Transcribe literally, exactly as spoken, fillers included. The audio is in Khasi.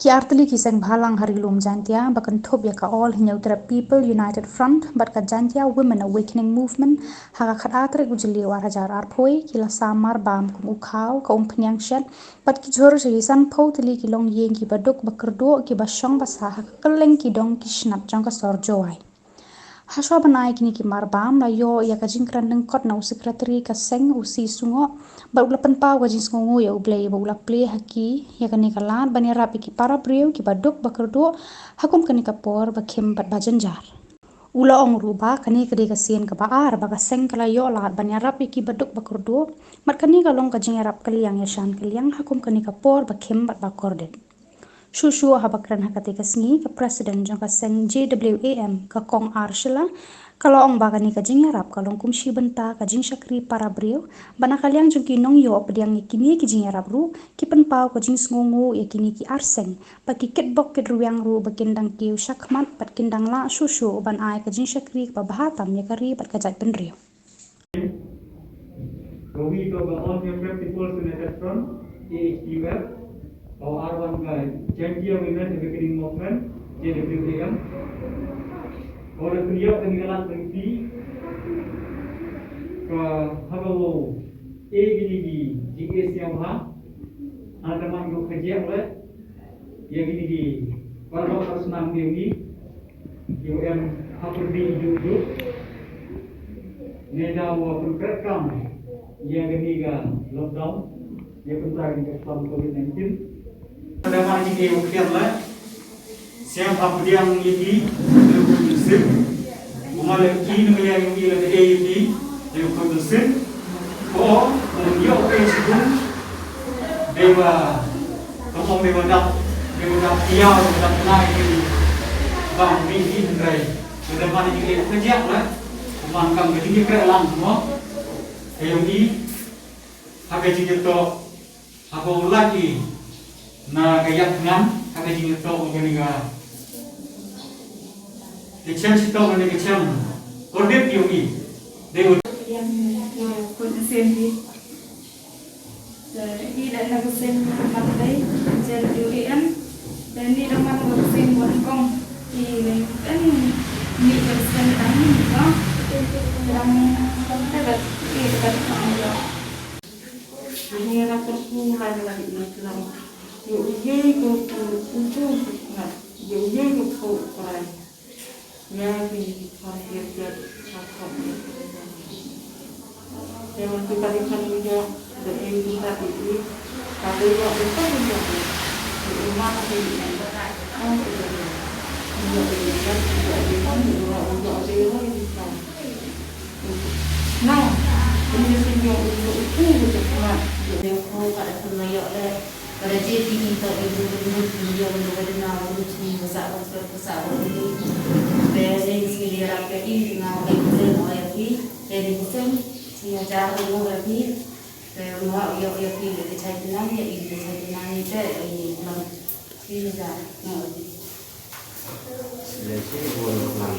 Ki artylli ki seng bhalang ha Ri-lum Jaiñtia ba kynthup ïa ka All Hynñiewtrep People United Front bad ka Jaiñtia Women Awakening Movement ha ka khatar tarik u Jylliew ar hajar arphew ki la sam marbam kum u khaw, ka umphniang shet bad ki jhur sha ki sanphew tylli ki longïing kiba duk ba kyrduh kiba shong ba sah ha ka kylleng ki dong ki snat jong ka sor Jowai. Hashwa ban ai kine ki marbam la ïoh ïa ka jingkren lyngkot na u Secretary ka seng, u C Sungoh, bad u la pynpaw ka jingsngewnguh ïa U Blei ba u la plie ha ki ïa kane ka lad ban ïarap ïa ki para briew kiba duk ba kyrduh ha kum kane ka por ba khim bad ba jynjar. U la ong ruh ba kane ka dei ka sien kaba ar ba ka seng ka la ïoh lad ban ïarap ïa kiba duk ba kyrduh, bad kane ka long ka jingïarap kylliang ïashan kylliang ha kum kane ka por ba khim bad ba kordit. Shuh shuh haba kren ha katei ka sngi, ka President jong ka seng J W A M, ka Kong R Shylla, ka la ong ba kane ka jingïarap ka long kum shi bynta ka jingshakri para briew, bad na ka liang jong ki nongïoh pdiang ïa kine ki jingïarap ruh, ki pynpaw ka jingsngewnguh ïa kine ki ar seng, ba ki kitbok kitrwiang ruh ba kin dang kiew shakhmat bad kin dang lah shuh shuh ban ai ka jingshakri kaba bha tam ïa ka ri bad ka jaitbynriew. Ka wi ka ba All Hynñiewtrep People's United Front, A H P U F, ka wa ar wan ka Jaiñtia Women Awakening Movement, J W A M. Ka wa la pynïoh kane ka lad ba ngi plie, ka ha ka wow e kine ki jingeh sngewbha, ha ka man ka khajek le, ïa kine ki paralok ka snam ki ïa ngi, ki wa em ha pyrdi ijuh ijuh. Ne daw wa pynkreh kam ïa kane ka lockdown, ïa pynta kane ka kam covid nineteen. Pada ma ki ki wa khian la, siam ha pdiang ïa ki, ïa ki sim. Kumba la i na ka ïa i la ka e i ti, dei u khun u sim. Ko, u ïoh ka i sibun. Dei ba, ka ong dei ba dap, dei ba dap ïa, dei ba dap na i. Ba mi i hynrei. Dei ba ni i ka jiak la. Kumba kam ka jingïakren lang mo. Ka ïoh i, ha ka jingïatok. Haba u la ki na ka ïap ngam, ha ka jingïatok ka ni ka. Ka chem shi tok ka ni ka chem. Kordit ïa u i. Dei u. Yang ïa u khun sien di. Eh, i da na ka sien mat dei, J W A M. Dan ni da man ka sien wan kong. I ni kan ni ka sien dang ni ka. Dang kan ka da i ka da ka. Ini rapat pulang lagi ni pulang. Yo ye ko ko ko ko ngat. Yo ye ko ko perai. Ya ki ko ye ye ko ko. Ya tu kali kan yo de e tu tadi ni. Kali yo de tadi yo. Yo mana ni. Yo de yo de yo de yo de yo. Nang, ini sing yo yo itu betul. Yo ko ka da pun yo de. Pada je ti ni to ibu belut ni yo ni pada na belut ni besar besar besar ni. Te ni sini rap ke i na ke betul mo ya ki. Te ni sing si ya jar mo ya ki. Te mo yo ya ki le ke chai tenang ya i le chai tenang ni te i lam. Ini jar mo ya ki. Sila sini buat lam.